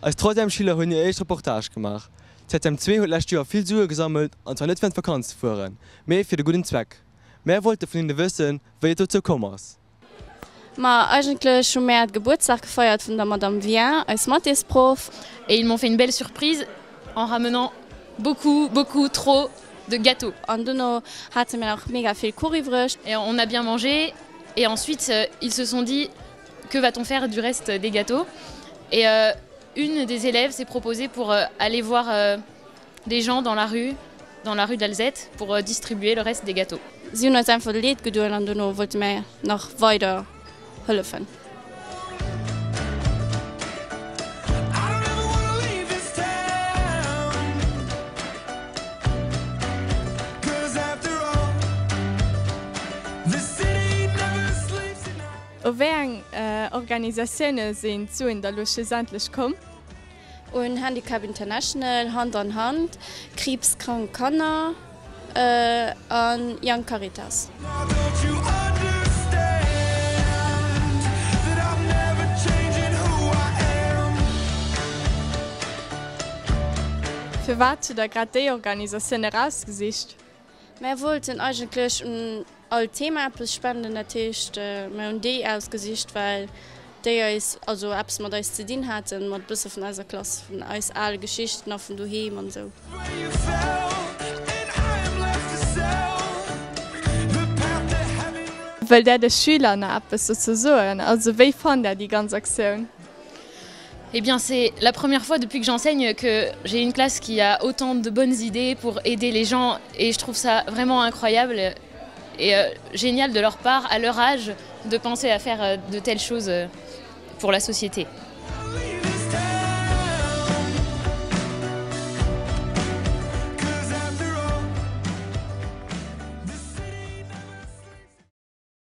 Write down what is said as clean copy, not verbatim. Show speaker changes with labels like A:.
A: Eis Troisièmesschüler hunn hir éischt Reportage gemaach. D'Septième 2 huet d'lescht Joer vill Sue gesammelt, an zwar net fir an d'Vakanz ze fueren, mee fir de gudden Zweck. Mär wollte vun hinne wëssen, wéi et dozou komm ass.
B: Ma eigentlech hu mär Gebuertsdag gefeiert vun der Madame Vien, eis Mathésprof.
C: Et ils m'ont fait une belle surprise en ramenant beaucoup, beaucoup trop de gâteaux.
B: An dono hate mir nach mega vill Kuch iwwreg.
C: Et on a bien mangé et ensuite ils se sont dit que va-t-on faire du reste des gâteaux et une des élèves s'est proposée pour aller voir des gens dans la rue, dans la rue d'Alzette pour distribuer le reste des gâteaux.
B: Si hunn eis einfach leed gedoen an dono wollte mär nach weider hëllefen.
D: U wéi eng Organisatioune sinn d'Suen da lo schlussendlech komm?
B: Un Handicap International, Hand an Hand, kriibskrank Kanner a Young Caritas.
D: Firwat hutt der grad déi Organisatioun erausgesicht?
B: Mär wollten eigentlech un all Thema eppes spenden, dat heescht mär hunn déi ausgesicht, well déi eis, also eppes mat eis ze dinn haten, mat e bësse vun eiser Klass, vun eis ale Geschichten a vun doheem an esou.
D: Wëllt där de Schüler nach eppes dozou soen? Also wéi fannt där déi ganz Aktioun?
C: Eh bien c'est la première fois depuis que j'enseigne que j'ai une classe qui a autant de bonnes idées pour aider les gens et je trouve ça vraiment incroyable et euh, génial de leur part à leur âge de penser à faire euh, de telles choses euh, pour la société.